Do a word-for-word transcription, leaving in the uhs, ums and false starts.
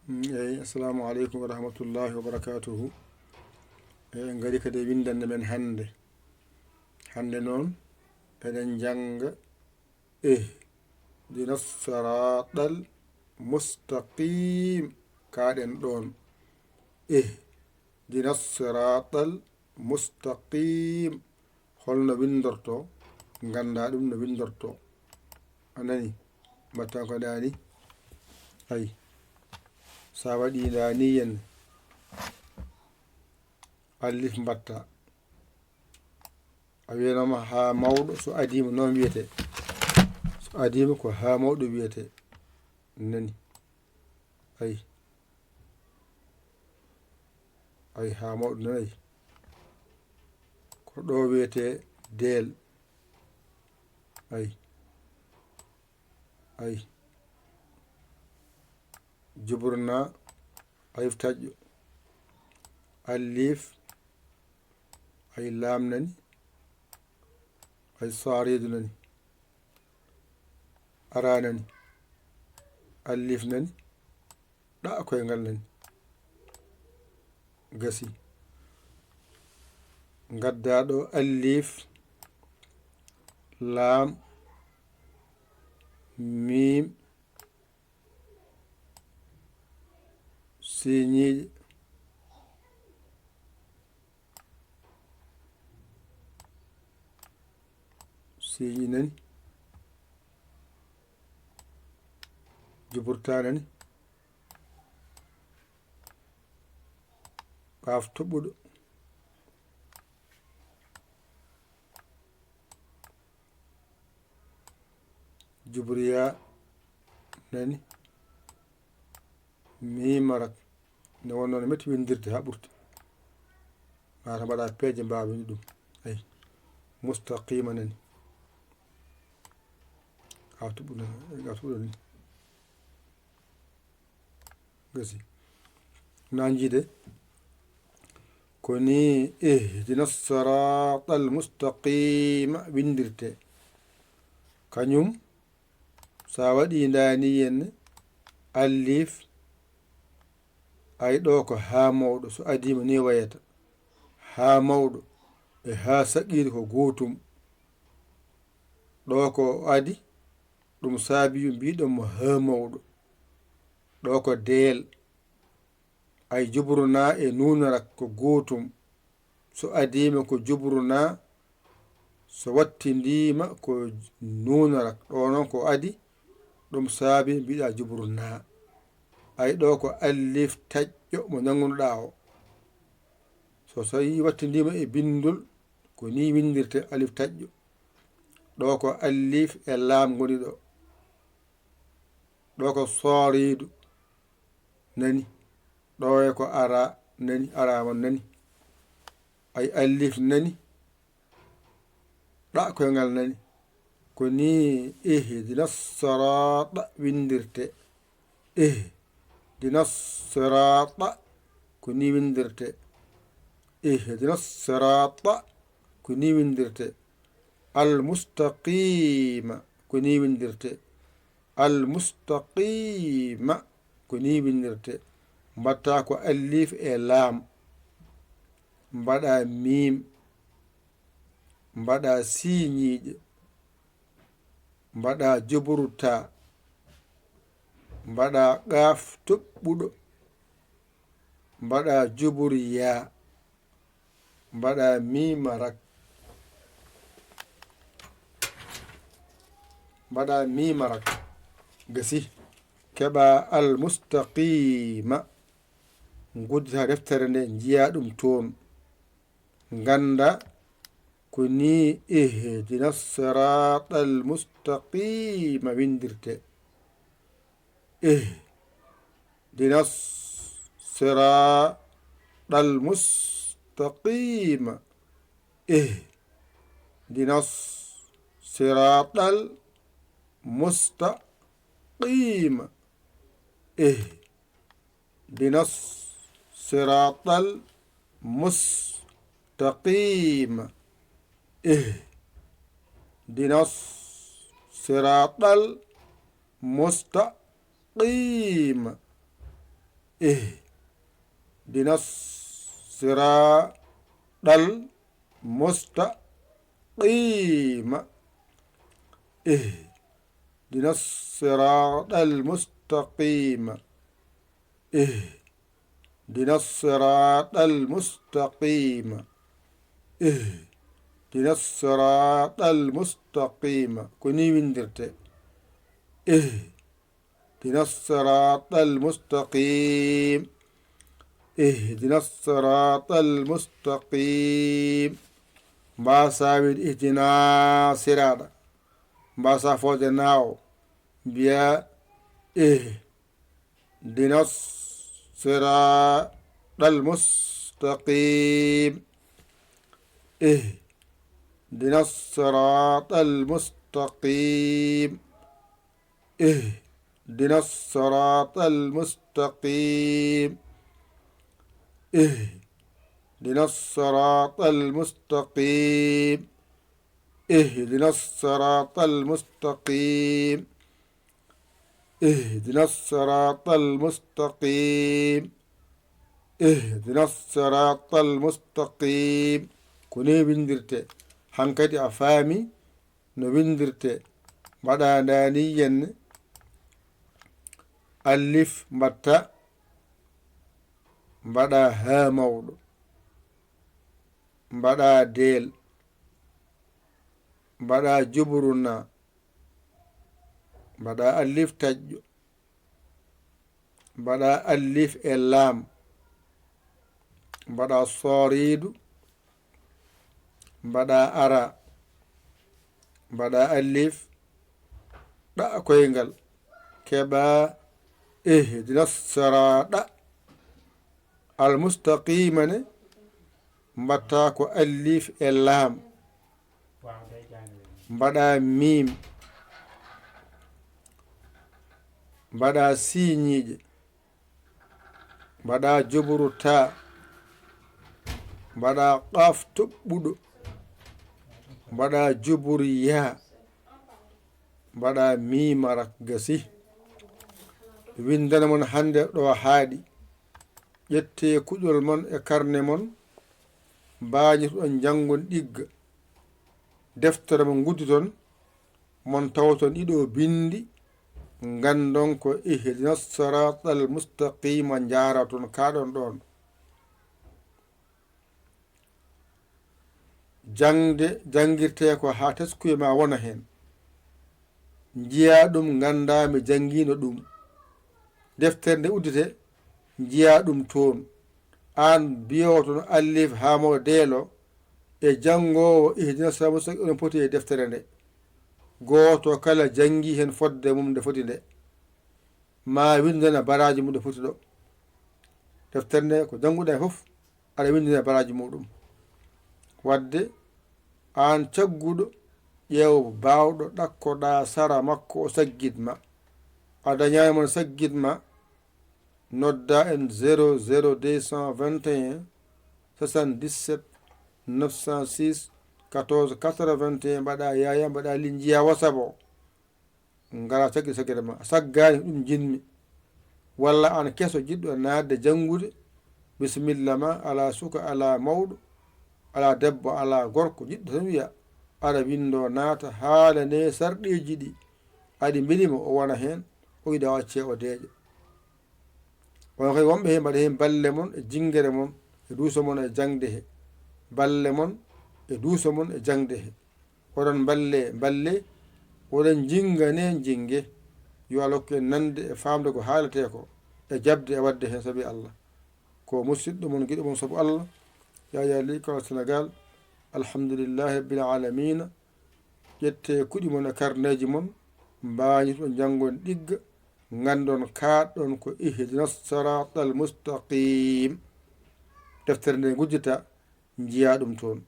Mm, eyi, assalamu aleykum wa rahmatullahi wa barakatuhu. Eɗen ngari kadi e winndannde men hannde. Hannde noon, eɗen njannga ihdina siratal mustaqim. Kaaɗen ɗoon. Ihdina siratal mustaqim. Holno winndortoo? Nganndaa ɗum no winndortoo. A nani? Mbaɗtaa ko ɗaani. Ay. So a waɗii ɗaani yen. Allif mbaɗtaa. A wiyanooma haa mawɗo, so adiima noon wiyetee. So adiima ko haa mawɗo wiyetee. Nani? Ay. Ay, haa mawɗo nani? Ko ɗo wiyetee deel. Ay. Ay. Juburna, alif taƴƴo. Alif. Ay, laam nani? Ay, saariidu nani? Ara nani? Alif nani? Ɗa koyngal nani? Gasi. Ngaddaa ɗo alif, laam, miim, siiñiiɗe, siiñi nani, juburta nani, ɓaaf toɓɓuɗo, jubriya nani, miima rak. Nde wonnoo no metti winndirde haa ɓurti. Maata mbaɗa peeje mbaawa winndi ɗum. Ay. Mustaqima nani. Haa tuɓɓuɗo, haa tuɓɓuɗo ni. Gasi. Nanji de. Ko ni ihdina siratal mustaqima winndirte. Kañum, so a waɗii ndaani yen alif, ay ɗo ko haa mawɗo, so adiima ni wayata. Haa mawɗo e haa saqiiri ko gootum. Ɗo ko o adi, ɗum saabi mbiɗon mo haa mawɗo. Ɗo ko deel. Ay juburna e nuunarak ko gootum. So adiima ko juburna, so wattindiima ko nuunarak. Ɗo noon ko adi, ɗum saabi mbiɗa juburna. Ay ɗo ko alif taƴƴo mo nanngunoɗaa o. So tawi wattindiima e binndol, ko ni winndirte alif taƴƴo. Ɗo ko alif e laam ngoni ɗo. Ɗo ko sooriidu nani. Ɗo e ko ara nani, ara on nani. Ay alif nani. Ɗa koyngal nani. Ko ni ihdina siraata winndirte. Ihdina siraata. Ko ni winndirte. Ihdina siraata. Ko ni winndirte. Al mustaqima. Ko ni winndirte. Al mustaqima. Ko ni winndirte. Mbatta ko alif e laam. Mbaɗa miim. Mbaɗa siiñiiɗe. Mbaɗa juburu taa. Mbaɗa qaaf toɓɓuɗo. Mbaɗa juburu yaa. Mbaɗa miima rak. Mbaɗa miima rak. Gasi. Keɓa al mustaqima. Nguddita deftere nde, njiya ɗum toon. Ngannda ko ni ihdina siratal mustaqima winndirte. Ihdina siratal mustaqima. Ihdina siratal mustaqima. Ihdina siratal mustaqima. Ihdina siratal mustaqima. اهدنا الصراط المستقيم. اهدنا الصراط المستقيم. اهدنا الصراط المستقيم. اهدنا الصراط المستقيم. Ko nii winndirtee. اهدنا الصراط المستقيم. اهدنا الصراط المستقيم. Mbaasaa wiide اهدنا siraaɗa. Mbaasaa fooyde na o. Mbiyaa اهدنا الصراط المستقيم. اهدنا الصراط المستقيم. اهدنا الصراط المستقيم. اهدنا الصراط المستقيم. اهدنا الصراط المستقيم. اهدنا الصراط المستقيم. اهدنا الصراط المستقيم. Ko nii winndirtee. Hankadi a faami no winndirtee. Mbaɗaa ndaa nii yenne. Alif mbaɗtaa. Mbaɗaa haa mawɗo. Mbaɗaa deel. Mbaɗaa juburu na. Mbaɗaa alif taƴƴo. Mbaɗaa alif e laam. Mbaɗaa sooriidu. Mbaɗaa ara. Mbaɗaa alif ɗa koyngal. Keɓaa اهدنا الصراط المستقيم ne. Mbaɗtaa ko alif e laam. Mbaɗaa miim. Mbaɗaa siiñiiɗe. Mbaɗaa juburu taa. Mbaɗaa qaaf toɓɓuɗo. Mbaɗaa juburu yaa. Mbaɗaa miim ara gasi. Winndana mon hannde ɗo haaɗi. Ƴettee kuɗol mon e karne mon, mbaañitoɗon janngon ɗigga. Deftere mo ngudditon, mon tawoton ɗiɗo binndi, nganndon ko اهدنا الصراط المستقيم njaaraton kaaɗon ɗoon. Jaŋde janngirtee ko haa teskuya ma wona heen. Njiyaa ɗum, nganndaa mi janngiino ɗum. Deftere nde uddite, njiyaa ɗum toon. Aan biyooton alif haa mo deelo e janngoowo اهدنا الصراط المستقيم, onon poti e deftere nde. Gooto kala janngii heen fodde mum nde foti nde. Ma winndana baraaji mum nde foti ɗo. Deftere nde ko jannguɗaa fof, aɗa winndina baraaji muɗum. Waɗde aan cagguɗo, ƴeew baawɗo ɗakkoɗaa sara makko o saggit ma. A dañaani mo saggit ma, noddaa en zéro zéro deux cent vingt et un soixante-dix-sept neuf cent six quatorze quatre-vingt-un, mbaɗaa yaaya, mbaɗaa ligne, njiyaa WhatsApp o. Ngara caggi saggere ma. Saggaani ɗum njiɗmi. Walla aan keso jiɗɗo naatde janngude, bisimilla ma, alaa suka, alaa mawɗo, alaa debbo, alaa gorko, jiɗɗo tan wiya, aɗa winndoo naata, haalanee sarɗiiji ɗi. Aɗi mbeli mo, o wona heen, o yiɗa waccee o deeƴa. Kono kadi wonɓe heen mbaɗa heen balle mon e jinngere mon, e duuso mon e jaŋde he. Balle mon e duuso mon e jaŋde he. Oɗon mballe, mballe, oɗon njinnganee njinnge. Yo Allah hokku en nande e faamde ko haaletee ko, e jaɓde e waɗde heen sabi Allah. Ko musiɗɗo mon, giɗo mon sabu Allah, Yaya Ly, Kawal Sénégal. Alhamdulillahi Rabbil Aalamiina. Ƴettee kuɗi mon e karneeji mon, mbaañitoɗon janngon ɗigga, nganndon kaaɗɗon ko اهدنا الصراط المستقيم. Deftere nde ngudditaa, njiyaa ɗum toon.